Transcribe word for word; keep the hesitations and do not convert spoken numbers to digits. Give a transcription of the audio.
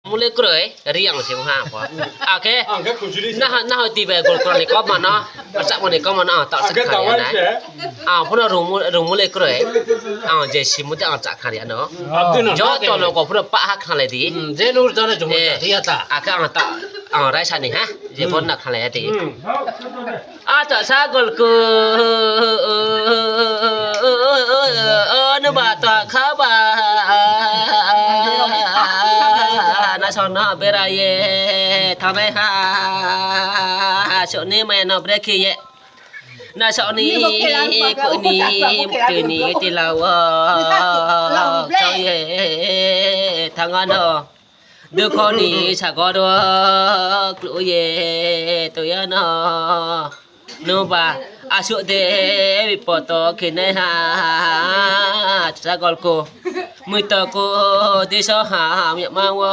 Mulai kroi, riang sih ha apa. Oke. Angka kujuli sih. Nah, nah, tiba gol kroi ni kau mana? Macam mana kau mana? Ah, tak Angka sekali tawan ya, sih. Ah, puna rumul, rumul kroi. Ah, je simu te ang cak kari ano. Abdul na. Jo to lo ko pura pak hak hale di. Hmm, je nur jana jumu Eh, ta, iya ta. Aka ang tak, ang rai sani ha. Je Hmm. pun nak hale di. Hmm. Ata sagolku, anu bata khaba, na sona beraye, thabe ha, soni meno breki ye. Na soni kuni, tuni tilawo, choye, thangano. Dukhoni sagoro kluye toyana. Nuba asuk de bipoto kine ha sagolko. Muitoko diso ha mawo.